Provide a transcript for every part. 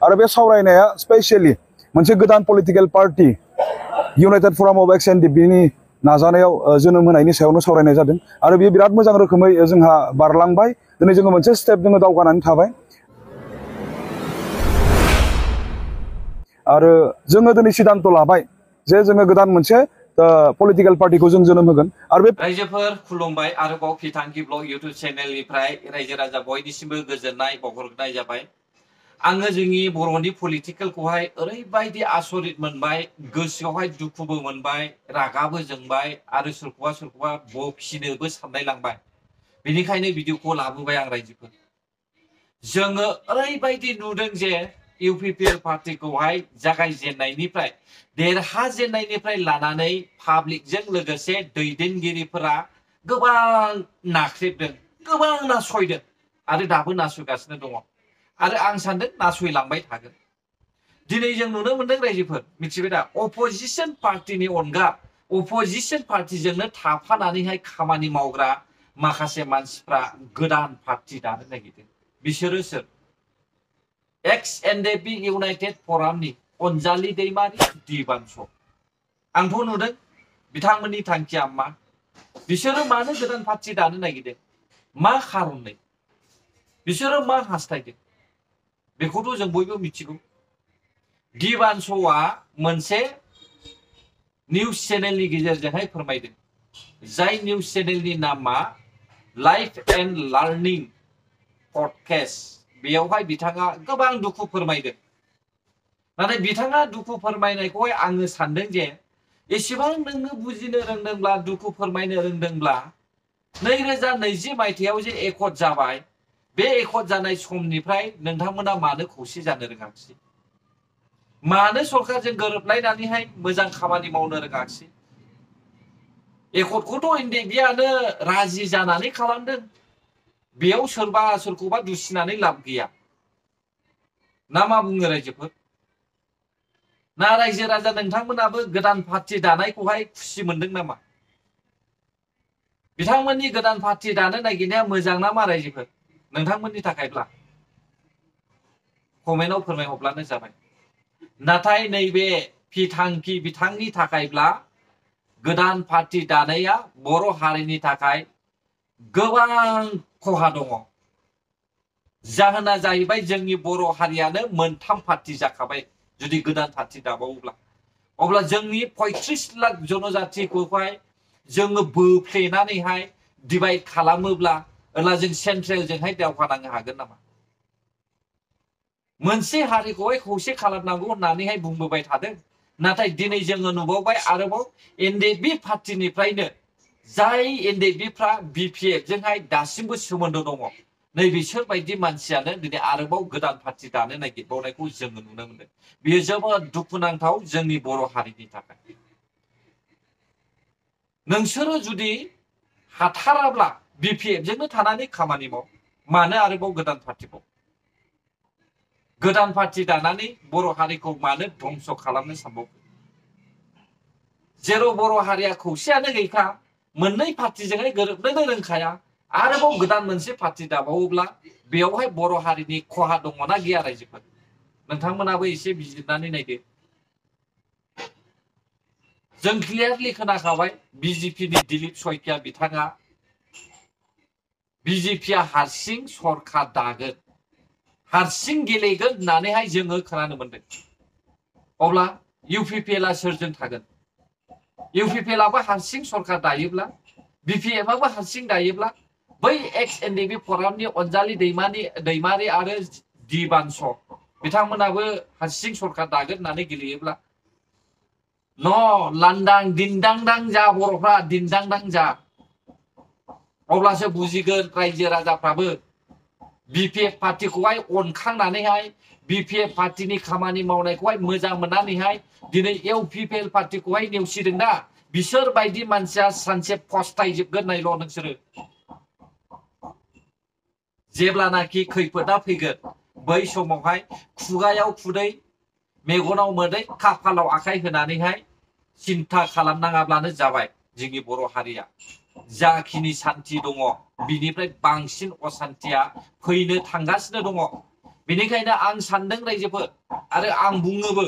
आरो बे सावरायनाया स्पेशली मोनसे गोदान पलिटिकल पार्टी इउनाइटेड फराम अफ एक्स एनडि बिनि नाजानायाव जोनोम होनायनि सायावनो सावरायनाय जादों आरो बेयो बिराद मोजां रोखोमै जोंहा बारलांबाय दिनै जोङो मोनसे स्टेप जोङो दावगानानै थाबाय आरो जोङो दिनै सिद्धांत लाबाय जे जोङो गोदान मोनसे पलिटिकल पार्टीखौ जों जोनोम होगोन आरो बे रायजोफोर खुलुमबाय आरोबाव फिथांखि ब्लग इउट्यूब चेनेलनिफ्राय रायजो राजा बयनिसिमबो गोजोननाय बावहरनाय जाबाय आङो जोंनि बर'नि पलिटिकेलखौहाय ओरैबायदि आसरित मोनबाय गोसोआवहाय दुखुबो मोनबाय रागाबो जोंबाय आरो सोरखौबा बखिनोबो साननाय लांबाय बेनिखायनो भिडिअखौ लाबोबाय आं रायजोफोर जोङो ओरैबायदि नुदों जे इउपिपिएल पार्टीखौहाय जागायजेननायनिफ्राय देरहाजेननायनिफ्राय लानानै पाब्लिकजों लोगोसे दैदेनगिरिफोरा गोबां नाख्रेबदों गोबां नासयदों आरो दाबो नासयगासिनो दङ आरो आं सानदों नासयलांबाय थागोन दिनै जों नुनो मोनदों रायजोफोर मिथिबाय दा अपोजिशन पार्टीनि अनगा अपोजिशन पार्टीजोंनो थाफानानैहाय खामानि मावग्रा माखासे मानसिफ्रा गोदान पार्टी दानो नागिरदों बिसोरो सोर एक्स एनडिपि इउनाइटेड फरामनि अनजालि दैमारि दिबानस आंथ' नुदों बिथांमोननि थांखिया मा बिसोरो मानो गोदान पार्टी दानो नागिरदों मा खारनै बिसोरो मा हास्थायदों बेखौथ' जों बयबो मिथिगौ दिबानसआ मोनसे निउज चेनेलनि गेजेरजोंहाय फोरमायदों जाय निउज चेनेलनि नामा लाइफ एन्ड लार्निं पडकास्ट बेयावहाय बिथाङा गोबां दुखु फोरमायदों नाथाय बिथाङा दुखु फोरमायनायखौहाय आङो सानदों जे एसेबां नोङो बुजिनो रोंदोंब्ला दुखु फोरमायनो रोंदोंब्ला 2020 मायथाइयाव जे एकट जाबाय बे एकट जानाय समनिफ्राय नोंथांमोना मानो खौसे जानो रोङाखिसै मानो सरकारजों गोरोबलायनानैहाय मोजां खामानि मावनो रोङाखिसै एकटखौथ' एनडिएफबिआनो राजि जानानै खालामदों बेयाव सोरबा सोरखौबा दुसिनानै लाब गैया ना मा बुङो रायजोफोर ना रायजो राजा नोंथांमोनाबो गोदान पार्टी दानायखौहाय खुसि मोनदों नामा बिथांमोननि गोदान पार्टी दानो नागिरनाया मोजां नामा रायजोफोर नोंथांमोननि थाखायब्ला कमेन्टआव फोरमायहरब्लानो जाबाय नाथाय नैबे फिथांखि बिथांनि थाखायब्ला गोदान पार्टी दानाया बर' हारिनि थाखाय गोबां खहा दङ जाहोना जाहैबाय जोंनि बर' हारियानो मोनथाम पार्टी जाखाबाय जुदि गोदान पार्टी दाबावोब्ला अब्ला जोंनि 35 लाख जनजातिखौहाय जोङो बोफ्लेनानैहाय डिभाइड खालामोब्ला अब्ला जों सेन्ट्रेलजोंहाय दावहा नांनो हागोन नामा मोनसे हारिखौहाय खौसे खालामनांगौ होननानैहाय बुंबोबाय थादों नाथाय दिनै जोङो नुबावबाय आरोबाव एनडिएफबि पार्टीनिफ्रायनो जाय एनडिएफबिफ्रा बिपिएफजोंहाय दासिमबो सोमोन्दो दङ नै बिसोर बायदि मानसियानो दिनै आरोबाव गोदान पार्टी दानो नागिरबावनायखौ जोङो नुनो मोनदों बेयो जोबोद दुखुनांथाव जोंनि बर' हारिनि थाखाय नोंसोरो जुदि हाथाराब्ला बिपिएफजोंनो थानानै खामानि माव मानो आरोबाव गोदान पार्टीखौ गोदान पार्टी दानानै बर' हारिखौ मानो धंस खालामनो सानबावो जेराव बर' हारिया खौसेयानो गैखा मोननै पार्टीजोंहाय गोरोबनोनो रोंखाया आरोबाव गोदान मोनसे पार्टी दाबावोब्ला बेयावहाय बर' हारिनि खहा दङना गैया रायजोफोर नोंथांमोनाबो एसे बिजिरनानै नायदो जों क्लियारलि खोनाखाबाय बिजेपिनि दिलीप सयकिया बिथाङा बिजेपिया हारसिं सरकार दागोन हारसिं गेलेगोन होननानैहाय जोङो खोनानो मोनदों अब्ला इउपिपिएलआ सोरजों थागोन इउपिपिएलआबो हारसिं सरकार दायोब्ला बिपिएफआबो हारसिं दायोब्ला बै एक्स एनडिएफबि फरामनि अनजालि दैमारि आरो दिबानस बिथांमोनाबो हारसिं सरकार दागोन होननानै गेलेयोब्ला न लांदां दिनदांदां जा बर'फ्रा दिनदांदां जा अब्लासो बुजिगोन रायजो राजाफ्राबो बिपिएफ पार्टीखौहाय अनखांनानैहाय बिपिएफ पार्टीनि खामानि मावनायखौहाय मोजां मोननानैहाय दिनै इउपिपिएल पार्टीखौहाय नेवसिदों दा बिसोर बायदि मानसिया सानसे फस्थायजोबगोन नायल' नोंसोरो जेब्लानाखि खैफोदा फैगोन बै समावहाय खुगायाव खुदै मेगनाव मोदै खाफालाव आखाइ होनानैहाय सिन्था खालामनाङाब्लानो जाबाय जोंनि बर' हारिया जाखिनि सान्थि दङ बिनिफ्राय बांसिन असान्थिया फैनो थांगासिनो दङ बेनिखायनो आं सानदों रायजोफोर आरो आं बुङोबो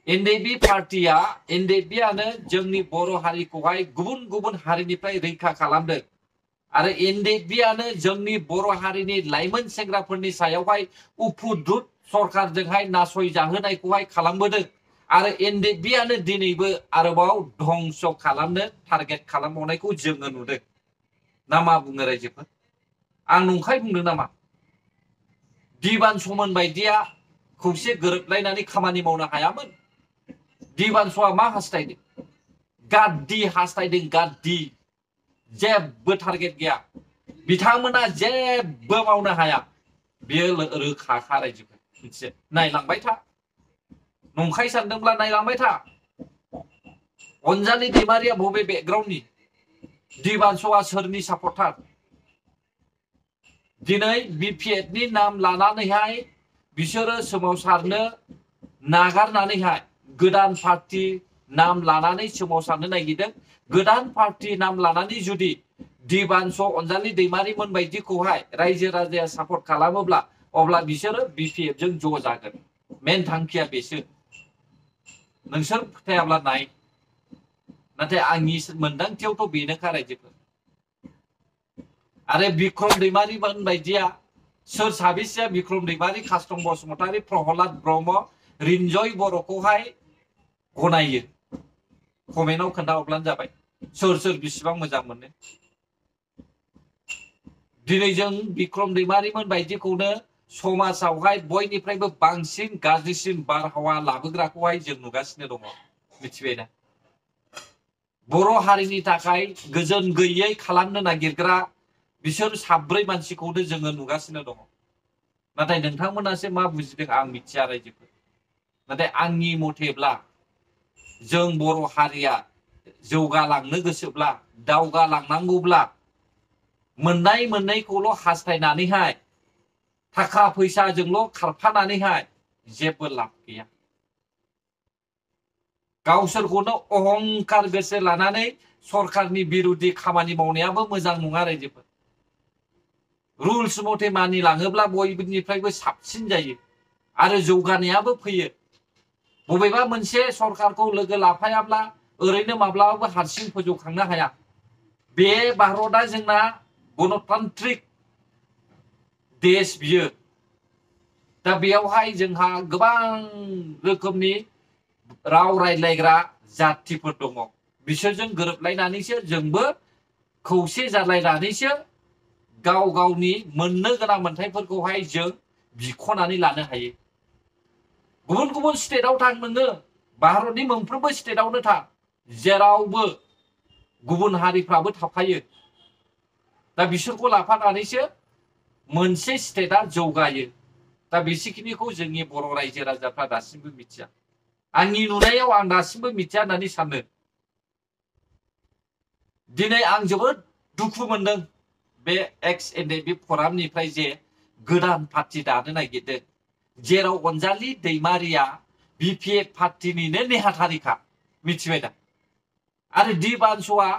एनडिएफबि पार्टिया एनडिएफबिआनो जोंनि बर' हारिखौहाय गुबुन गुबुन हारिनिफ्राय रैखा खालामदों आरो एनडिएफबिआनो जोंनि बर' हारिनि लाइमोन सेंग्राफोरनि सायावहाय उफुद्रुत सरकारजोंहाय नासय जाहोनायखौहाय खालामबोदों आरो एनडिएफबिआनो दिनैबो आरोबाव धंस खालामनो टारगेट खालामबावनायखौ जोङो नुदों ना मा बुङो रायजोफोर आं नंखाय बुंदों नामा दिबान समन बायदिया खौसे गोरोबलायनानै खामानि मावनो हायामोन दिबानसआ मा हास्थायदों गाद्दि हास्थायदों गाद्दि जेबो टारगेट गैया बिथांमोना जेबो मावनो हाया बेयो रोखाखा रायजोफोर मोनसे नायलांबाय था नंखाय सानदोंब्ला नायलांबाय था अनजालि दैमारिया बबे बेकग्राउन्डनि दिबानसआ सोरनि सापर्टार दिनै बिपिएफनि नाम लानानैहाय बिसोरो सोमावसारनो नागारनानैहाय गोदान पार्टी नाम लानानै सोमावसारनो नागिरदों गोदान पार्टी नाम लानानै जुदि दिबानस अनजालि दैमारिमोन बायदिखौहाय रायजो राजाया सापर्ट खालामोब्ला अब्ला बिसोरो बिपिएफजों ज' जागोन मेन थांखिया बेसो नोंसोर फोथायाब्ला नाय नाथाय आंनि मोनदांथियावथ' बेनोखा रायजोफोर आरो बिक्रम दैमारिमोन बायदिया सोर साबेसेया बिक्रम दैमारि कास्टम बसुमतारी प्रहलाद ब्रह्म रिन्जय बर'खौहाय गनायो कमेन्टआव खोन्थाहरब्लानो जाबाय सोर सोर बिसिबां मोजां मोनो दिनै जों बिक्रम दैमारिमोन बायदिखौनो समाजावहाय बयनिफ्रायबो बांसिन गाज्रिसिन बारहावा लाबोग्राखौहाय जों नुगासिनो दङ मिथिबायना बर' हारिनि थाखाय गोजोन गैयै खालामनो नागिरग्रा बिसोर साब्रै मानसिखौनो जोङो नुगासिनो दङ नाथाय नोंथांमोनासो मा बुजिदों आं मिथिया रायजोफोर नाथाय आंनि मथेब्ला जों बर' हारिया जौगालांनो गोसोब्ला दावगालांनांगौब्ला मोननाय मोननायखौल' हास्थायनानैहाय थाखा फैसाजोंल' खारफानानैहाय जेबो लाब गैया गावसोरखौनो अहंकार गोसो लानानै सरकारनि बिरुदि खामानि मावनायाबो मोजां नङा रायजोफोर रुल्स मथे मानिलाङोब्ला बयनिफ्रायबो साबसिन जायो आरो जौगानायाबो फैयो बबेबा मोनसे सरकारखौ लोगो लाफायाब्ला ओरैनो माब्लाबाबो हारसिं फोजौखांनो हाया बे भारतआ जोंना गणतान्त्रिक देश बियो दा बेयावहाय जोंहा गोबां रोखोमनि राव रायज्लायग्रा जातिफोर दङ बिसोरजों गोरोबलायनानैसो जोंबो खौसे जालायनानैसो गाव गावनि मोननो गोनां मोनथायफोरखौहाय जों बिख'नानै लानो हायो गुबुन गुबुन स्टेटआव थां नोङो भारतनि मोनफ्रोमबो स्टेटआवनो थां जेरावबो गुबुन हारिफ्राबो थाफायो दा बिसोरखौ लाफानानैसो मोनसे स्टेटआ जौगायो दा बेसेखिनिखौ जोंनि बर' रायजो राजाफ्रा दासिमबो मिथिया आंनि नुनायाव आं दासिमबो मिथिया होननानै सानो दिनै आं जोबोद दुखु मोनदों बे एक्स एनडिएफबि फरामनिफ्राय जे गोदान पार्टी दानो नागिरदों जेराव अनजालि दैमारिया बिपिएफ पार्टीनिनो नेहाथारिखा मिथिबाय दा आरो दिबानसआ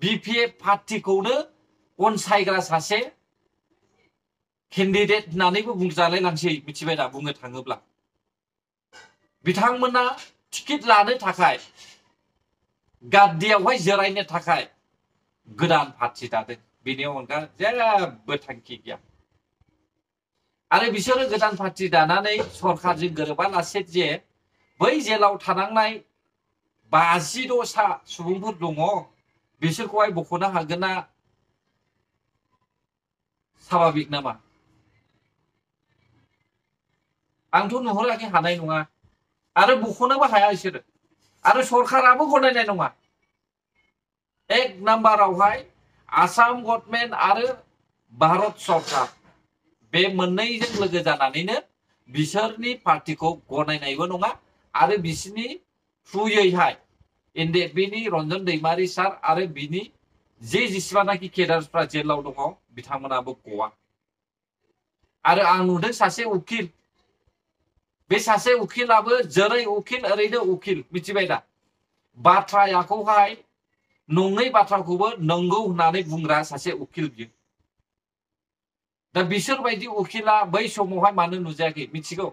बिपिएफ पार्टीखौनो अनसायग्रा सासे केन्डिडेट होननानैबो बुंजालाय लांसै मिथिबाय दा बुंनो थाङोब्ला बिथांमोना टिकेट लानो थाखाय गाद्दियावहाय जिरायनो थाखाय गोदान पार्टी दादों बेनि अनगा जेबो थांखि गैया आरो बिसोरो गोदान पार्टी दानानै सरकारजों गोरोबालासे जे बै जेलाव थानांनाय 56सा सुबुंफोर दङ बिसोरखौहाय बख'नो हागोन ना स्वाभाबिक नामा आंथ' नुहुराखै हानाय नङा आरो बख'नोबो हाया बिसोरो आरो सरकाराबो गनायनाय नङा एक नाम्बारावहाय आसाम गभर्नमेन्ट आरो भारत सरकार बे मोननैजों लोगो जानानैनो बिसोरनि पार्टीखौ गनायनायबो नङा आरो बिसोरनि थ्रुयैहाय एनडिएफबिनि रन्जन दैमारि सार आरो बिनि जेसेबांनाखि केडारफ्रा जेलाव दङ बिथांमोनाबो गवा आरो आं नुदों सासे उकिल बे सासे उकिलाबो जेरै उकिल ओरैनो उकिल मिथिबाय दा बाथ्राखौहाय नङै बाथ्राखौबो नंगौ होननानै बुंग्रा सासे उकिल बियो दा बिसोर बायदि उखिला बै समावहाय मानो नुजायाखै मिथिगौ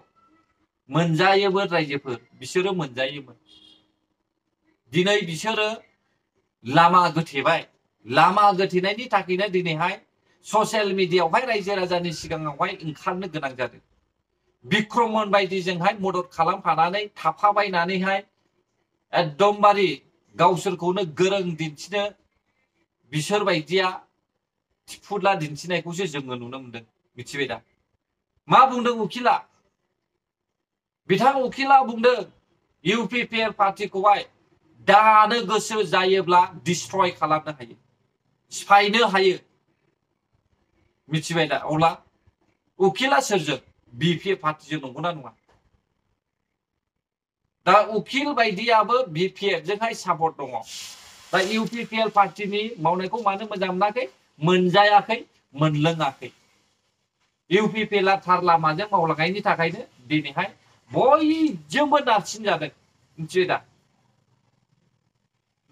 मोनजायोमोन रायजोफोर बिसोरो मोनजायोमोन दिनै बिसोरो लामा गोथेबाय लामा गोथेनायनि थाखायनो दिनैहाय ससियेल मिडियायावहाय रायजो राजानि सिगाङावहाय ओंखारनो गोनां जादों बिक्रममोन बायदिजोंहाय मदद खालामफानानै थाफाबायनानैहाय एकदमबारे गावसोरखौनो गोरों दिन्थिनो बिसोर बायदिया थिफुला दिन्थिनायखौसो जोङो नुनो मोनदों मिथिबाय दा मा बुंदों उखिला बिथां उखिला बुंदों इउपिपिएल पार्टिखौहाय दानो गोसो जायोब्ला डिस्ट्रय खालामनो हायो सिफायनो हायो मिथिबाय दा अब्ला उखिला सोरजों बिपिएफ पार्टिजों नंगौना नङा दा उखिल बायदियाबो बिपिएफ जोंहाय सापर्ट दङ दा इउपिपिएल पार्टिनि मावनायखौ मानो मोजां मोनाखै मोनजायाखै मोनलोङाखै इउपिपिएलआ थार लामाजों मावलांनायनि थाखायनो दिनैहाय बयजोंबो नारसिनजादों मिथिबाय दा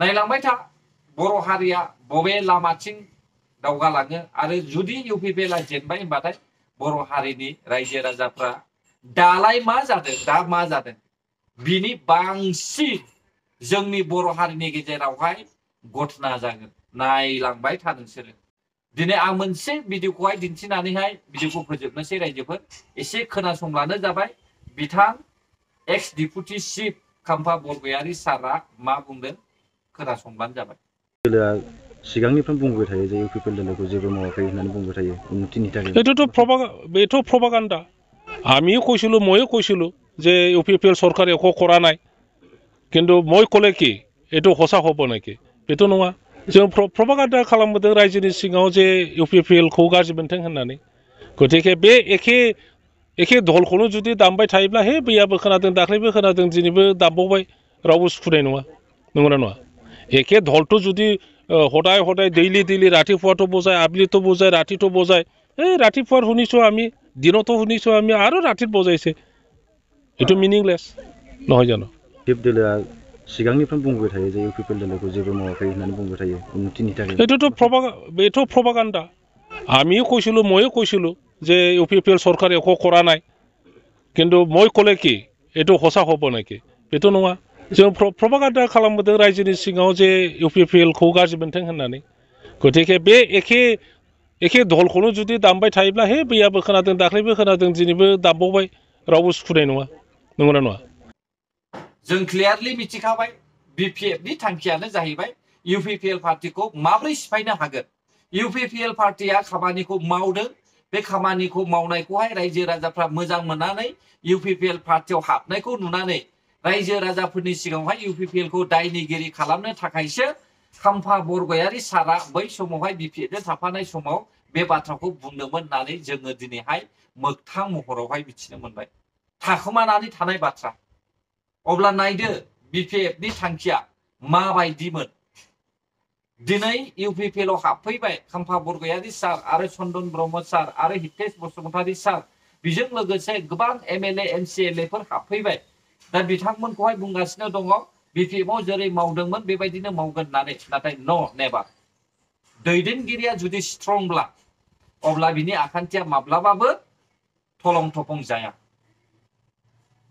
नायलांबाय था बर' हारिया बबे लामाथिं दावगालाङो आरो जुदि इउपिपिएलआ जेनबाय होनबाथाय बर' हारिनि रायजो राजाफ्रा दालाय मा जादों दा मा जादों बिनि बांसिन जोंनि बर' हारिनि गेजेरावहाय घटना जागोन नायलांबाय था नोंसोरो दिनै आं मोनसे भिडिअखौहाय दिन्थिनानैहाय भिडिअखौ फोजोबनोसै रायजोफोर एसे खोनासंब्लानो जाबाय बिथां एक्स डिपुटि चिफ खाम्फा बरगयारी सारआ मा बुंदों खोनासंब्लानो जाबाय सिगांनिफ्राय बुंबाय थायो जे इउपिपिएल दोलोखौ जेबो मावाखै होननानै बुंबाय थायो उन्नतिनि थाखाय बेथ' प्रपागान्डा আমিও কৈছিলো ময়ো কৈছিলো যে ইউপিপিএল চৰকাৰে একো কৰা নাই কিন্তু মই ক'লে কি এইটো সঁচা হ'ব নেকি बेथ' नङा जों प्रपागान्डा खालामबोदों रायजोनि सिङाव जे इउपिपिएलखौ गाज्रि मोनथों होननानै गतिके बे एखे दलखौनो जुदि दामबाय थायोब्ला हे बैयाबो खोनादों दाख्लैबो खोनादों दिनैबो दामबावबाय रावबो सुखुनाय नङा नंगौना नङा एखे दलটো जुदि সদায় সদায় ডেইলি ৰাতিপুৱাটো বজায় আবেলিটো বজায় ৰাতিটো বজায় এই ৰাতিপুৱাৰ শুনিছো আমি দিনতো শুনিছো আমি আৰু ৰাতিত বজাইছে এটো মিনিংলেছ নহয় জানো दोलोआ सिगांनिफ्राय बुंबाय थायो जे इउपिपिएल दोलोखौ जेबो मावाखै होननानै बुंबाय थायो उन्नतिनि थाखाय बेथ' प्रपागान्डा আমিও কৈছিলো ময়ো কৈছিলো যে ইউপিপিএল চৰকাৰে একো কৰা নাই কিন্তু মই ক'লে কি এইটো সঁচা হ'ব নেকি बेथ' नङा जों प्रपागान्डा खालामबोदों रायजोनि सिङाव जे इउपिपिएलखौ गाज्रि मोनथों होननानै गतिके बे एखे दलखौनो जुदि दामबाय थायोब्ला हे बैयाबो खोनादों दाख्लैबो खोनादों दिनैबो दामबावबाय रावबो सुखुनाय नङा नंगौना नङा जों क्लियारलि मिथिखाबाय बिपिएफनि थांखियानो जाहैबाय इउपिपिएल पार्टिखौ माबोरै सिफायनो हागोन इउपिपिएल पार्टिया खामानिखौ मावदों बे खामानिखौ मावनायखौहाय रायजो राजाफ्रा मोजां मोननानै इउपिपिएल पार्टियाव हाबनायखौ नुनानै रायजो राजाफोरनि सिगाङावहाय इउपिपिएलखौ दायनिगिरि खालामनो थाखायसो खाम्फा बरगयारी सारआ बै समावहाय बिपिएफजों थाफानाय समाव बे बाथ्राखौ बुंदोंमोन होननानै जोङो दिनैहाय मोगथां महरावहाय मिथिनो मोनबाय थाखोमानानै थानाय बाथ्रा अब्ला नायदो बिपिएफनि थांखिया माबायदिमोन दिनै इउपिपिएलआव हाबफैबाय खाम्फा बरगयारी सार आरो चन्दन ब्रह्म सार आरो हितेश बसुमतारी सार बेजों लोगोसे गोबां एमएलए एमसिएलएफोर हाबफैबाय दा बिथांमोनखौहाय बुंगासिनो दङ बिपिएफआव जेरै मावदोंमोन बेबायदिनो मावगोन होननानै नाथाय न नेभार दैदेनगिरिया जुदि स्ट्रंब्ला अब्ला बिनि आखान्थिया माब्लाबाबो थलं थफं जाया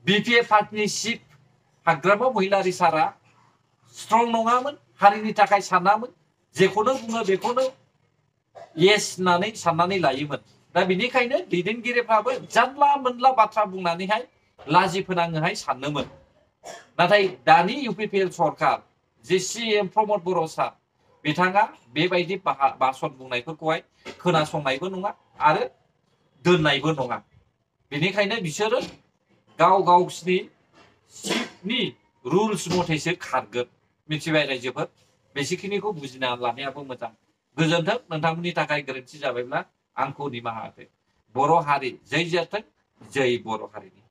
बिपिएफ पार्टिनि चिफ हाग्रामा महिलारी सारा स्ट्रं नङामोन हारिनि थाखाय सानामोन जेखौनो बुङो बेखौनो येस होननानै साननानै लायोमोन दा बिनिखायनो दैदेनगिरिफ्राबो जानला मोनला बाथ्रा बुंनानैहाय लाजि फोनाङोहाय साननोमोन नाथाय दानि इउपिपिएल सरकार जे सीएम प्रमद बर' सार बिथाङा बेबायदि भाषण बुंनायफोरखौहाय खोनासंनायबो नङा आरो दोननायबो नङा बेनिखायनो बिसोरो गावसिनि चिफनि रुल्स मथेसो खारगोन मिथिबाय रायजोफोर बेसेखिनिखौ बुजिना लानायाबो मोजां गोजोन्थों नोंथांमोननि थाखाय गोरोन्थि जाबायब्ला आंखौ निमाहा हो बर' हारि जै जाथों जै बर' हारिनि